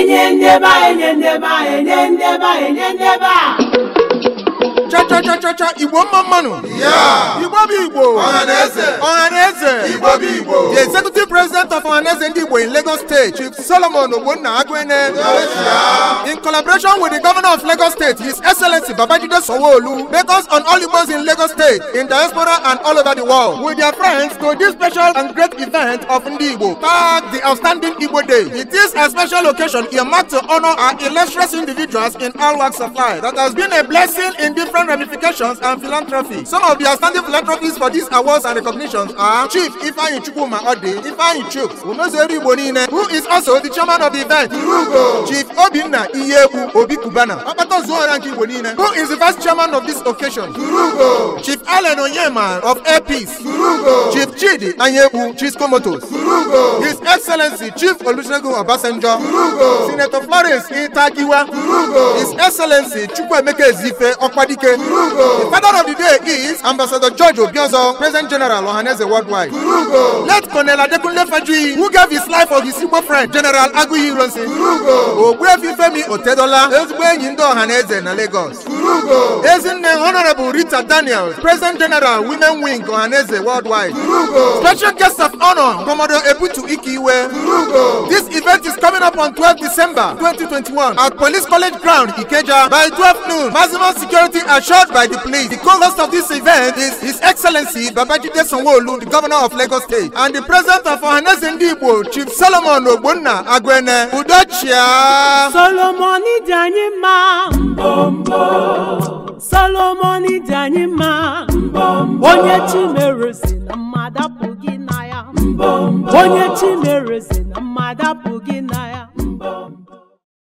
Enye ndeba, enye ndeba, enye ndeba, enye ndeba. Cha cha cha cha cha, Igbo mma mmanụ. Yeah. Igbo bụ Igbo. Ọhaneze. Ọhaneze. Igbo bụ Igbo. The Executive President of Ọhaneze Ndị Igbo in Lagos State, Chief Solomon Ogbonna Aguene, Yeah. in collaboration with the Governor of Lagos State, His Excellency Babajide Sanwo-Olu, beckons on all Igbos in Lagos State, in diaspora and all over the world, with their friends to this special and great event of Ndị Igbo, tagged the Outstanding Igbo Day. It is a special occasion earmarked to honor our illustrious individuals in all walks of life that has been a blessing in different ramifications and philanthropy. Some of the outstanding philanthropists for these awards and recognitions are Chief Ifeanyi Chukwuma Ode, Ifeanyi Chuks, Umezuoru Igbo Niile, who is also the chairman of the event. Chief Obinna Iyiegbu Obi Cubana, Ọkpataozuora nke Igbo Niile, who is the vice chairman of this occasion. Chief Allen Onyema of Air Peace. Chief Chidi Anyaegbu, Chisco Motors. His Excellency Chief Olusegun Obasanjo. Senator Florence Itagiwa. His Excellency Chukwuemeka Ezife Okwadike. The father of the day is Ambassador George Obiozor, President General Ohaneze Worldwide. Late Colonel Adekunle Fajuyi, who gave his life for his Igbo friend, General Aguiyi Ironsi. Ogbuefi Femi Otedola, ezigbo enyi ndị Ọhaneze na Lagos. Ezinne Honorable Rita Daniels, President General Women Wing Ohaneze Worldwide. Special guest of honor, Commodore Ebutu Ikiwe. This event is coming up on 12 December 2021 at Police College Ground, Ikeja, by 12 noon. Maximum security assured by the police. The co-host of this event is His Excellency Babajide Sanwo-Olu, the Governor of Lagos State, and the President of Ohaneze Ndị Igbo, Chief Solomon Ogbonna Aguene. Udochia. Solomon dị anyị mma. Mbombo. Solomon dị anyị mma. Mbombo. Onye chi mere si na mmadụ apụghị na ya. Mbombo. Onye chi mere si na mmadụ apụghị na ya.